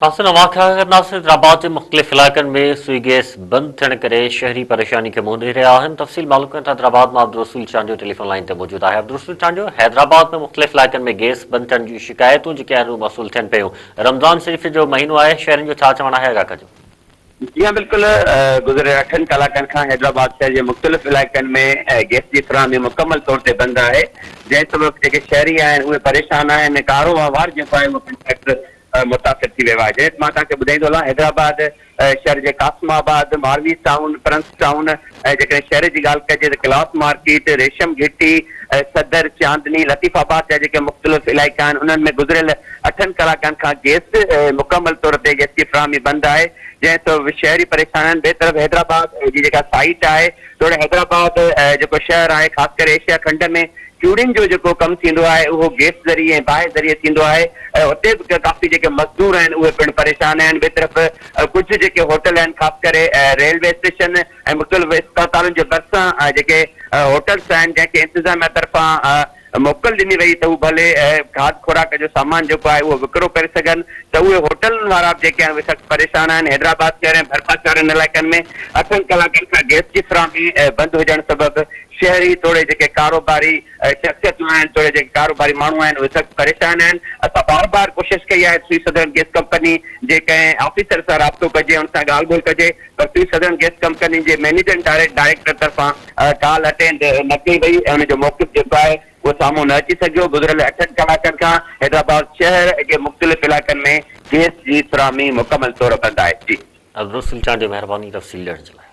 ناصر اوهان کي آگاهه ڪنداسين حيدرآباد جي مختلف علائقن ۾ سوئي گئس بند ٿيڻ ڪري شهري پريشاني کي منهن ڏئي رهيا آهن تفصيل معلوم ڪيون ٿا حيدرآباد مان عبدالرسول چانڊيو ٽيليفون لائين تي موجود آهي عبدالرسول چانڊيو حيدرآباد ۾ مختلف علائقن ۾ گئس بند ٿيڻ جون شڪايتون جيڪي آهن اهي موصول ٿين پيون رمضان شريف جو مهينو آهي شهرين جو ڇا چوڻ آهي آگاهه ڪجو. جي ها بلڪل گذريل اٺن ڪلاڪن کان حيدرآباد شهر جي مختلف علائقن ۾ گئس جي فراهمي مڪمل طور تي بند آهي جنهن سبب جيڪي شهري آهن اهي پريشان آهن ڪاروهنوار جيڪو آهي اهو پڻ سخت متاثر ٿي ويو آهي. جڏهن ته مان توهان کي ٻڌائيندو هلان حيدرآباد شهر جي Qasimabad, Marvi town, prince town ۽ جيڪڏهن شهر جي ڳالهه ڪجي ته ڪلاٿ مارڪيٽ، ريشم گهٽي، صدر، چاندني، لطيف آباد جا جيڪي مختلف علائقا آهن انهن ۾ گذريل اٺن ڪلاڪن کان گئس مڪمل طور تي گئس جي فراهمي بند آهي جنهن سبب شهري پريشان آهن. ٻئي طرف حيدرآباد جي جيڪا سائيٽ آهي توڙي حيدرآباد جيڪو شهر آهي خاص ڪري ايشيا کنڊ ۾ چوڙين جو جيڪو ڪم ٿيندو آهي اهو گئس ذريعي ۽ باهه ذريعي ٿيندو آهي ۽ اتي به ڪافي جيڪي مزدور آهن اهي پڻ پريشان آهن ٻئي طرف ڪجهه جيڪي هوٽل آهن خاص ڪري ريلوي اسٽيشن ۽ مختلف اسپتالن جي ڀرسان جيڪي هوٽلس آهن جنهن کي انتظاميا طرفان موڪل ڏني وئي ته هو ڀلي کاڌ خوراڪ جو سامان جيڪو آهي اهو وڪرو ڪري سگهن ته اهي هوٽلن وارا به جيڪي آهن اهي سخت پريشان آهن حيدرآباد شهر ۽ ڀرپاسي وارن علائقن ۾ اٺن ڪلاڪن کان گئس جي فراهمي بند هجڻ سبب شهري توڙي جيڪي ڪاروباري شخصيتون آهن توڙي جيڪي ڪاروباري ماڻهو آهن اهي سخت پريشان آهن اسان بار بار ڪوشش ڪئي آهي ته سوئي سدرن گئس ڪمپني جي ڪنهن آفيسر سان رابطو ڪجي ان سان ڳالهه ٻولهه ڪجي پر سوئي سدرن گئس ڪمپني جي مئنيجنگ ڊائريڪٽر طرفان ڪال اٽينڊ نه ڪئي وئي ۽ ان جو موقف جيڪو آهي اهو سامهون نه اچي سگهيو گذريل اٺن ڪلاڪن کان حيدرآباد شهر جي مختلف علائقن ۾ گئس جي فراهمي مڪمل طور بند آهي جي. عبدالرسول چانڊيو مهرباني تفصيل ڏيڻ جي لاء.